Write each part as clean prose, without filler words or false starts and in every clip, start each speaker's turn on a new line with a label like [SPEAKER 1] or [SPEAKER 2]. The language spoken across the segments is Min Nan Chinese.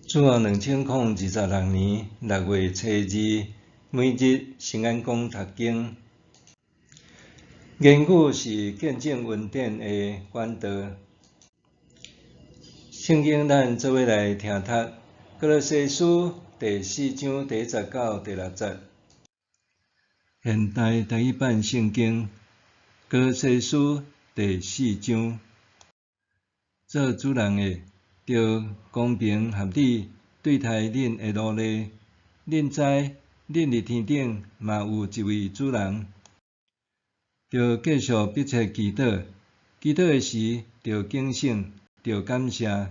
[SPEAKER 1] 主後2026年6月初二，每日聖安講讀經。言語是見證恩典的管道。聖經咱做伙來聽讀《歌羅西書》第四章第一節到第六節。現代台語版聖經《歌羅西書》第四章，做主人的，著公平合理對待恁的奴隸。恁知，恁佇天頂嘛有一位主人。著繼續迫切祈禱，祈禱的時著警醒，著感謝。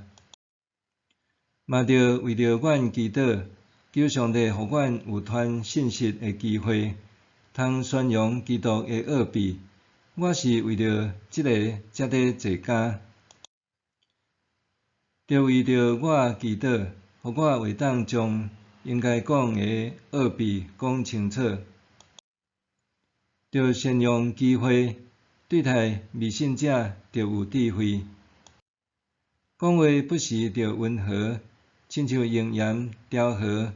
[SPEAKER 1] 嘛著為著阮祈禱，求上帝予阮有傳信息的機會，通宣揚基督的奧秘。我是為著這个才佇坐監。著為著我祈禱，予我會當將應該講的奧秘講清楚。著善用機會，對待未信者著有智慧。講話不時著溫和，親像用鹽調和，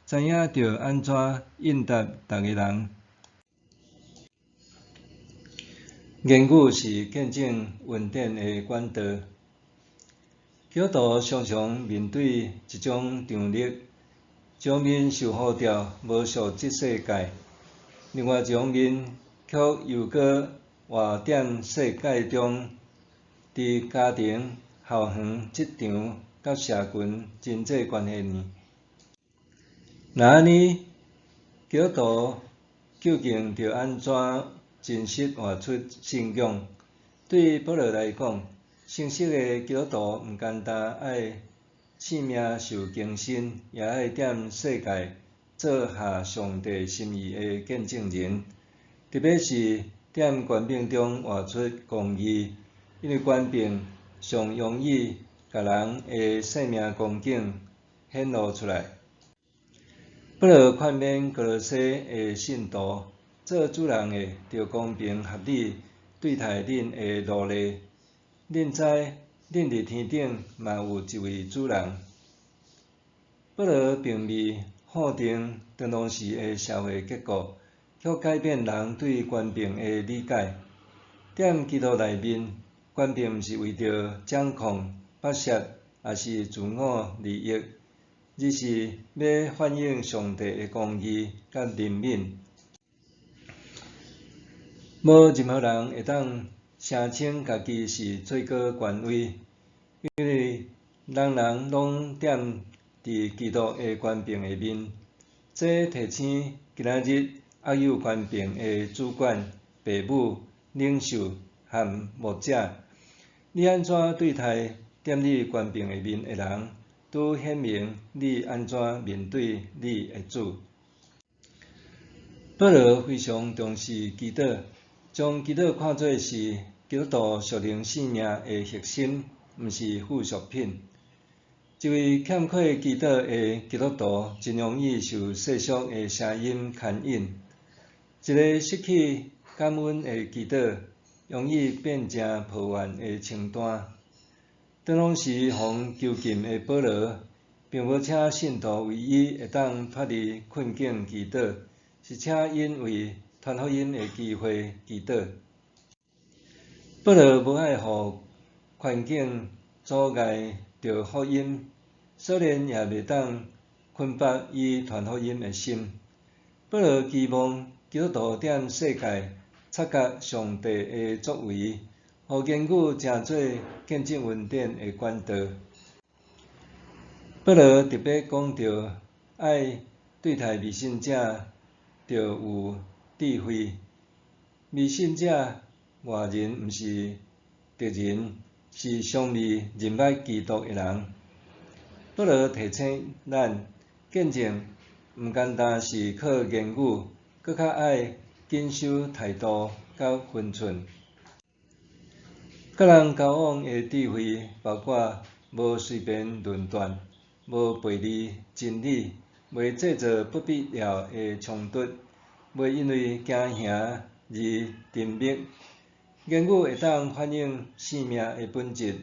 [SPEAKER 1] 知影著按怎應答逐个人。言語是見證恩典的管道。基督徒常常面對一種張力，一方面受呼召無屬這世界，另外一方面卻猶閣活佇世界中，佇家庭、校園、職場佮社群人際關係呢。若按呢，基督徒究竟著按怎真實活出信仰？對保羅來講，成熟的基督徒毋干焦愛性命受更新，也愛踮世界做合上帝心意的見證人，特別是踮權柄中活出公義，因為權柄上容易共人的生命光景顯露出來。保羅勸勉歌羅西的信徒，做主人的，著公平合理對待恁的奴隸。恁知，恁佇天頂嘛有一位主人。保羅並未否定當時的社會結構，卻改變人對權柄的理解。踮基督內面，權柄毋是為著掌控、剝削，抑是自我利益，而是欲反映上帝的公義佮憐憫。無任何人會當聲稱家己是最高權威，因為人人攏踮佇基督的權柄下面。這提醒今仔日握有權柄的主管、父母、領袖和牧者，你按怎對待踮你權柄下面的人，拄顯明你按怎面對你的主。保羅非常重視祈禱，將祈禱看做是基督徒屬靈生命的核心，毋是附屬品。一位欠缺祈禱的基督徒，真容易受世俗的聲音牽引。一个失去感恩的祈禱，容易變成抱怨的清單。當時予人囚禁的保羅，並無請信徒為伊會當脫離困境祈禱，是請𪜶為傳福音的機會祈禱。保羅無愛予環境阻礙著福音，鎖鏈也袂當捆綁伊傳福音的心。保羅期望基督徒踮世界察覺上帝的作為，予言語成做見證恩典的管道。保羅特別講著愛對待未信者，著有智慧。未信者外人毋是敵人，是尚未認捌基督的人。保羅提醒咱，見證毋干焦是靠言語，閣較愛謹守態度佮分寸。佮人交往的智慧，包括無隨便論斷，無背離真理，袂製造不必要的衝突，袂因為驚嚇而沉默。言語會當反映生命的本質，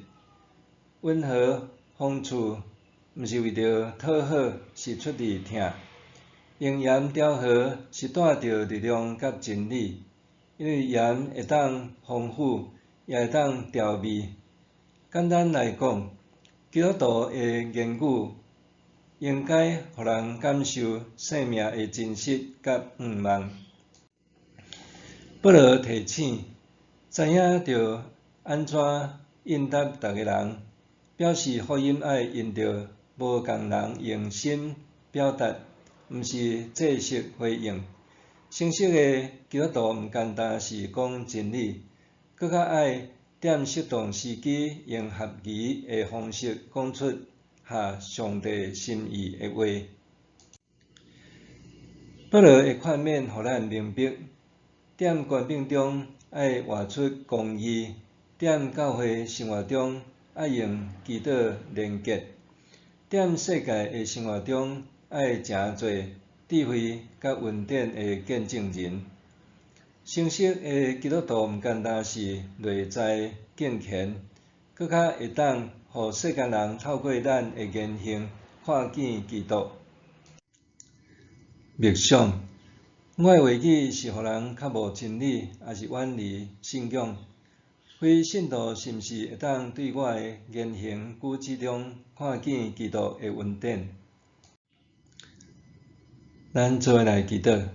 [SPEAKER 1] 溫和、風趣、毋是為著討好，是出自疼。用鹽調和是帶著力量佮真理，因為鹽會當豐富，也會當調味。簡單來講，基督徒的言語應該予人感受生命的真實佮向望。保羅提醒，知影著按怎應答逐个人，表示福音愛因著無仝人用心表達，毋是制式回應。誠實的基督徒毋單單是講真理，閣較愛踮適當時機用合宜的方式講出合上帝心意的話。保羅的勸勉予咱明白，踮權柄中愛活出公義，踮教會生活中愛用祈禱連結，踮世界的生活中愛成做智慧佮恩典的見證人。誠實的基督徒毋單單是內在敬虔，閣較會當予世間人透過咱的言行看見基督。默想，我的話語是予人較無真理，抑是遠離信仰？非信徒是毋是會當對我的言行舉止中看見基督的恩典？咱做伙來祈禱。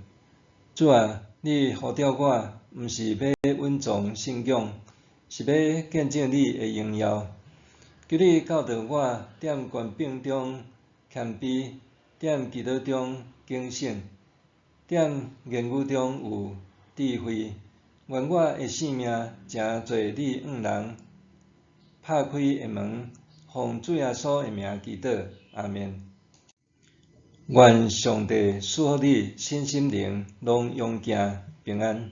[SPEAKER 1] 主啊，你呼召我，毋是欲隱藏信仰，是欲見證你的榮耀。求你教導我，踮權柄中謙卑，踮祈禱中警醒，踮言語中有智慧。願我的生命成做你向人拍開的門，奉主耶穌的名祈禱，阿們。願上帝賜福你，身心靈攏勇健平安。